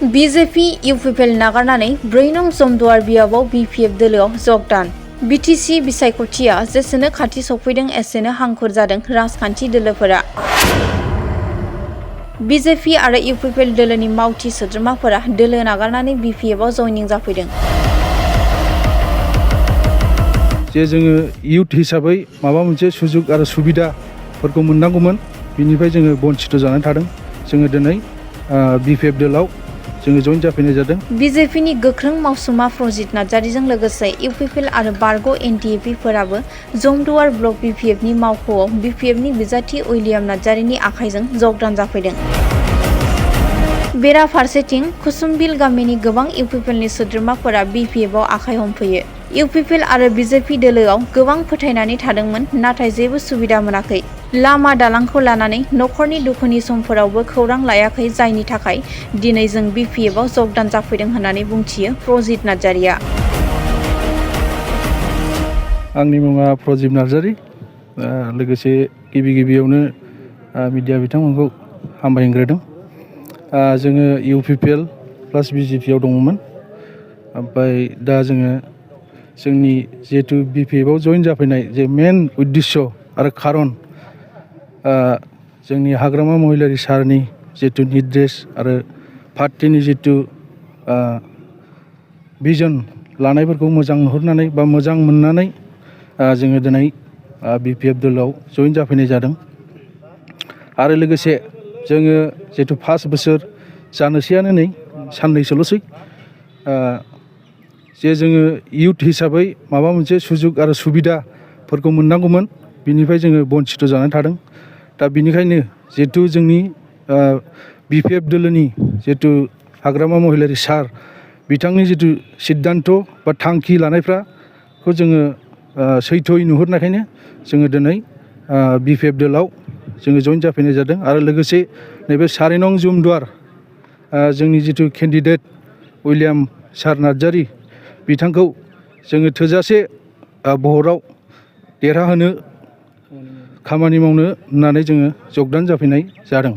BJP UPPL नागारनानै 4 नं Jamduar बियाबाव BPF दोलोआव जगदान। बिटिसि बिसायख'थिया जेसेनो खाथि सफैदों एसेनो हांखुर जादों राजखान्थि दोलोफोरा। बिजेपि आरो इउपिपिएल दोलोनि मावथि सोद्रोमाफोरा दोलो नागारनानै बिपिएफआव जयनिं जाफैदों। जे जोङो इयुथ हिसाबै माबा मोनसे सुजुग आरो सुबिदाफोरखौ मोननांगौमोन, बिनिफ्राय जोङो बन्चित जानानै थादों। जोङो दिनै बिपिएफ दोलाव जोङो जइन जाफैनाय जादों। बिजेपिनि गोख्रों मावसुमा प्रजित नार्जारीजों लोगोसे इउपिपिएल आरो बारग' एनडिएपिफोराबो जमदुवार ब्लक बिपिएफनि मावख'आव बिपिएफनि बिजाथि उइलियाम नार्जारीनि आखाइजों जगदान जाफैदों। बेराफारसेथिं कुसुमबिल गामिनि गोबां इउपिपिएलनि सोद्रोमाफोरा बिपिएफआव आखाइ हमफैयो। इउपिपिएल आरो बिजेपि दोलोआव गोबां फोथायनानै थादोंमोन, नाथाय जेबो सुबिदा मोनाखै। लामा दालांखौ लानानै नखरनि दुखुनि समफोरावबो खौरां लायाखै, जायनि थाखाय दिनै जों बिपिएफआव जगदान जाफैदों होननानै बुंथियो प्रजित नार्जारीया। आंनि मुङा प्रजित नार्जारी। लोगोसे गिबियावनो मिडिया बिथांमोनखौ हामबायग्रोदों। जोङो इउपिपिएल प्लास बिजेपिआव दङमोन, ओमफ्राय दा जोङो जोंनि जिहेतु बिपिएफआव जइन जाफैनाय जे मेन उद्देश्य आरो खारन, जोंनि हाग्रामा महिलारी सारनि जितु निर्देश आरो पार्टीनि जितु भिजन लानायफोरखौ मोजां नुहुरनानै बा मोजां मोननानै जोङो दिनै बिपिएफ दोलोआव जइन जाफैनाय जादों। आरो लोगोसे जोङो जितु 5 बोसोर जानोसैयानो नै साननैसोल'सै, जे जोङो इयुथ हिसाबै माबा मोनसे सुजुग आरो सुबिदाफोरखौ मोननांगौमोन, बिनिफ्राय जोङो बन्चित जानानै थादों। दा बिनिखायनो जिहेतु जोंनि बिपिएफ दोलोनि जितु हाग्रामा महिलारी सार बिथांनि जितु सिद्धान्त बा थांखि लानायखौ जोङो सैथोयै नुहुरनायखायनो जोङो दिनै बिपिएफ दोलाव जोङो जइन जाफैनाय जादों। आरो लोगोसे नैबे 4 नं जमदुवार जोंनि जितु केन्डिडेट उइलियाम सार नार्जारी बिथांखौ जोङो थोजासे भटआव देरहाहोनो खामानि मावनो होननानै जोङो जगदान जाफैनाय जादों।